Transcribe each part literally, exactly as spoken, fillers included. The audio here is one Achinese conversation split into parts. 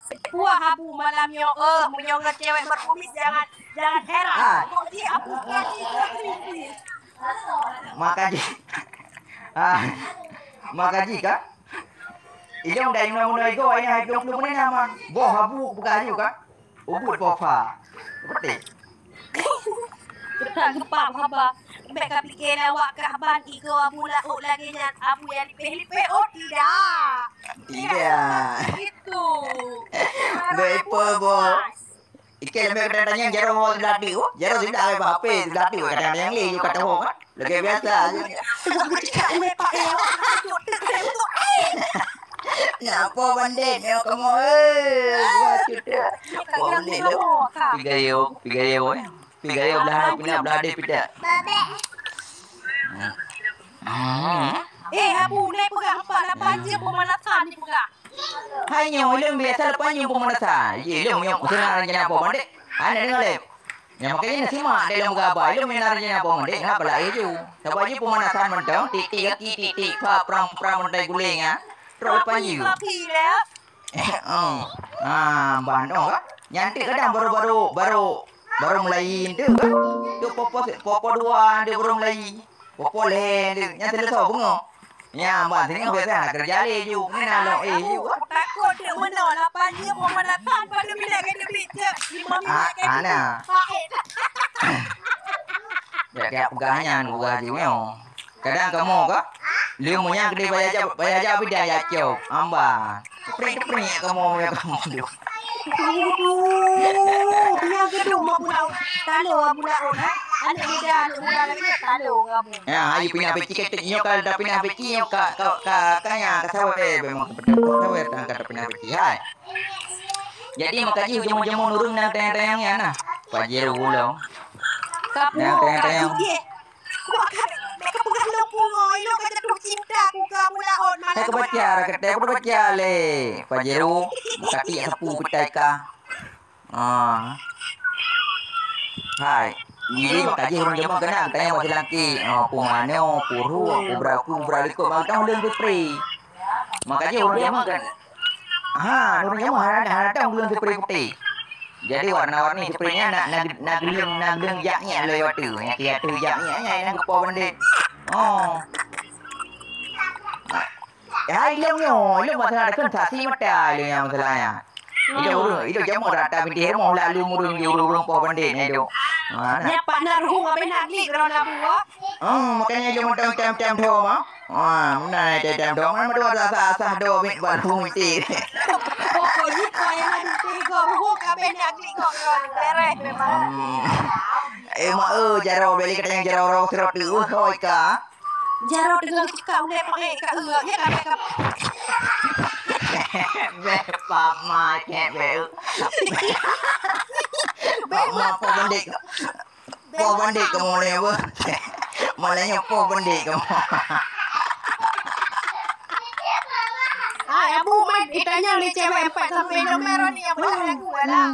Puah Abu malam nyoe, eh, meunyoe ngon cewek berkumis jangan, jangan heran. Ah. Kok di Abu kaki berkumis. Maka ji-, ah, maka ji kan? Ilong dai meunoi-meunoi go, ai hai ploh-ploh menit nama. Boh Abu buka aju kan? Ubit boh pha. Beutôi. Geutak geupap haba. Bèk kapike lé awak kah ban igoe Abu laôt lagèe nyan, Abu nyang lipéh-lipéh. Oh, tidak. Tidak. Tidak. Itu. Bèk ipe, Bos. Ikei lembek kadang-kadang jaroe siblah deuh, jaroe siblah bak H P, siblah deuh kadang-kadang nyang lé yue ka tahu kan. Lagèe biasa je. Teuka geucakap ulèe Pak, eh, awak ka kejut. Teuka lé untuk, eh. Napa bandét nyoe kamoe, eh? Wah, cuta. Kok bandét lo? Pigayo, pigayo, eh. Pigayo belah, pinah belah deh pita. Hmm. Eh, Abu, nai peugah empat lapan jeuem pemanasan ni peugah. Hai nyoe, ulôn biasa leupah nyoe pemanasan. Ye, ulôn nyoe, ulôn na rencana apa bandét? Hai, na deungoe lé. Nyang makajih na simak deh lôn peugah haba, ulôn na rencana apa bandét? Ngapa lagèe ju? Sabab jih pemanasan mantong, tiek-tiek gaki, tiek-tiek pha, prang-prang mantong guléng, ha. Terus leupah jih. Tapi, tapi, lé. Oh. Ah, ban oh, kan? Nyan teuk kadang baru, baru, baru, baru mulai teuk, kan? Teuk popo, popo dua teuk baru mulai. Popo lhèe teuk. Nyan seuleusoe beungoh. Nyan ban sini biasa nak kerja lé ju. Ni na lôn eh ju, kan? Takot teuk meunoe lapan jeuem pemanasan pada bila kena picture. Lima minit kena picture. Ah, ana. Tiap-tiap peugah nyan, peugah ju nyoe. Kadang kamoe ka, lheueh meunyan keudeh baya jak, baya jak bidan jak cok. Amba. Teupriek-teupriek kamoe meunyoe kamoe dum. Aduh, nyang keudum Abu Laôt. Talo Abu Laôt, ha? Aneuk muda, aneuk muda lagèe nyan talo Abu. Ya, ayu pinah peci ketek nyoe ka, dah pinah peci nyoe ka, ka, ka, ka nya, ka sawer, eh, memang ka sawer, ka, ka pinah peci. Hai. Jadi, makajih ujong-ujong ureueng nang tayang-tayang nyan nah. Pajero ulang. Nang tayang-tayang. Wah, ka, ka peugah lôn pungo, ilôn ka jatuh cinta ku ka Abu Laôt malam. Hai, ka baca, ka teuka baca lé. Pajero, kaki sapu petai ka. Ah. Hai. Jadi, makajih ureueng jameun keunan, tanyong bak silangki. Oh, pumano, puru, kubra, kubra likot, maka ulôn pipri. Makajih ureueng jameun kan. Ha, ureueng jameun hana, hana datang ulôn sipri putéh. Jadi warna-warni sipri nyan na, na, na geuleung, na geuleung jak nyan lé watèe. Nyang tiga tu jak nyan, nyan, nyan geupo bandét. Oh. Ya, ilong nyoe, ilong masalah dekat saksi mata ilong yang masalahnya. Ilong ureueng, ilong jameun rata binti hemo lalu ureueng di ureueng-ureueng po bandét nyan ilong. Ha, nah. Nyan partner ruhueng abéh nak glik droe na buah. Oh, makanya ilong tem-tem tem tho ma. Wah, meunan ai teuh dong, meunan meudoa asah-asah do miet balu meuti. Pokok jih payah adu teuh gob, ruhueng kabeh nyan glik gob, beres memang. Hmm. Eh, mak, eh, jaroe beli katanya jaroe rong sirot tu, hoi ka. Jaroe teungoh geucekak ulèe mak, eh, ka, eh, nya kabeh ka. Beh, pap ma, cek, beh. Pap ma, pok bandét. Poh bandét kamoe lé apa? Malah nyoe poh bandét kamoe. Hai, Abu, mai ditanya lé cewek empat sampai nomor ni yang boleh lagu lah.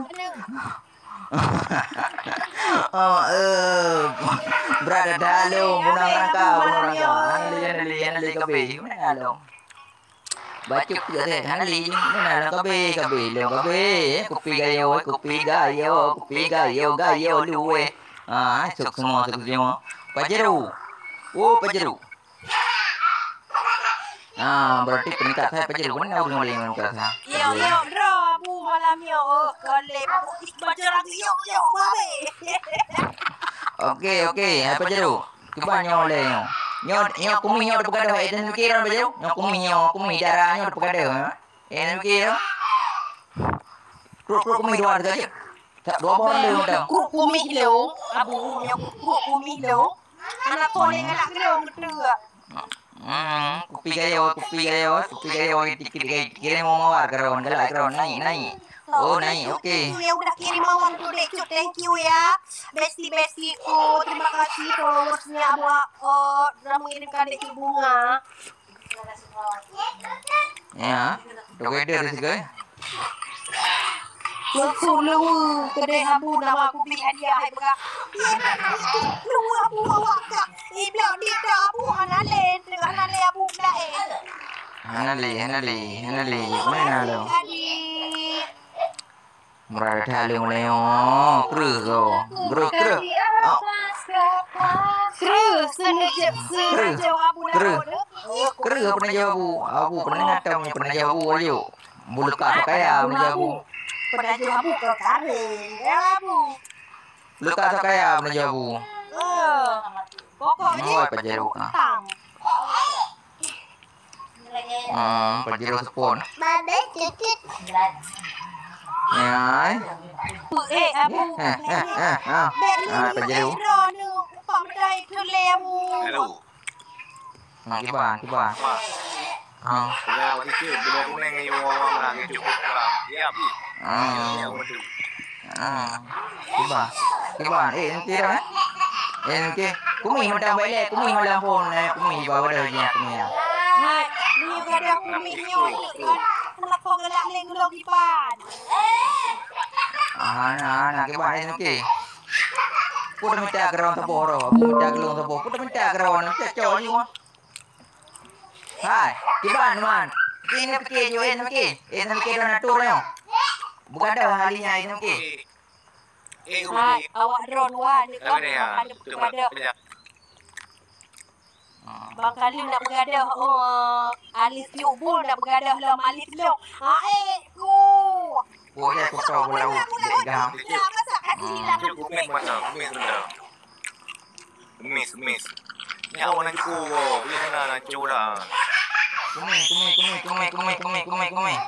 Oh, eh, berada dalam benang rangka, benang rangka. Hana lé, hana lé, hana lé kabeh. Mana lom? Bacut tu saya hana lé. Mana lom kabeh, kabeh, lom kabeh. Kupi gayo, kupi gayo, kupi gayo, gayo luweh. Ah, sok semua, sok semua. Pajero. Oh, Pajero. Ah, berarti peringkat saya Pajero. Mana ureueng lain peringkat saya? Yo, yo, bro, Abu malam yo. Oh, kolek. Ih, Pajero lagi. Yo, yo, babe. Oke, oke. Hai Pajero. Cuba nyoe lé nyoe. Nyoe, nyoe kumi nyoe teupeugah dah, eh, dan mikir Pajero. Nyoe kumi nyoe, kumi darah nyoe teupeugah dah, ha? Eh, dan mikir. Kruk-kruk kumi dua harga je. Tak dua boh lé udah. Kruk kumi lé, Abu, nyoe kruk kumi lé. Anak kau ni anak kena betul. Hmm, kupi gayo, kupi gayo, kupi gayo, dikit gayo, kira mau mawar keron, galak keron, naik, naik. Oh, naik, oke. Itu yang udah kirim mawar tu, Dek Cut, thank you ya. Bestie-bestie ku, terima kasih followersnya buat, eh, udah mengirimkan Dek Cut bunga. Ya, together is good. Nyang suluh keudeh Abu nama kupi hadiah hai buka. Iya, itu lu Abu awak ka. Iblak di Abu hana lé, hana lé Abu blak eh. Hana lé, hana lé, hana lé. Mana lo? Adik. Murah that lé mulai, oh, kreueh kau. Kreueh, kreueh. Oh. Kreueh, seuneuh jeuet, seuneuh jeuet abu. Kreueh. Narok tu. Kreueh peunajoh abu. Abu peunajoh abu, peunajoh abu ajo. Buleuka sok kaya peunajoh abu. Peunajoh abu keu kareng. Ya, abu. Leuka sok kaya peunajoh abu. Eh, pokok jih. Ngoi Pajero, ah. Utang. Hmm, Pajero seupôt. Babe cucut. Ya. Eh, abu. Eh, eh, eh, ah. Bek ni. Ah, Pajero. Halo. Nah, kiban, kiban. Ha. Ya, begitu. Dua kuning ni, orang-orang lah, cukup lah. Ya, bi. Ha. Ya, betul. Ha. Kiban. Kiban. Eh, nanti dah, eh? Eh, nanti. Kumi malam balik, kumi malam pun, eh, kumi bawa dah je, kumi ya. Hai, ni ada kumi nyoe. Kenapa gelak ni gelok kiban? Ah, nah, nah, kiban, eh, nanti. Ku dah minta keu droen saboh roh, ku minta keu droen saboh, ku dah minta keu droen, cocok ni wah. Hai, kiban, man. Ini fikir je, ini fikir. Ini fikir dan atur nyoh. Bukan dah ahli nya ini fikir. Hai, awak droen wah, ni kan ada peugah. Bang Kalim nak begadoh, oh, alis yuk bol nak begadoh lom alis lom. Hai, ku. Boleh aku tahu boleh aku. Masa kasih hilang. Kumis mana? Kumis rendah. Kumis, kumis. Nyawa nak cukup, boleh kena nak cukup dah. Kumis, kumis, kumis, kumis, kumis, kumis, kumis, kumis.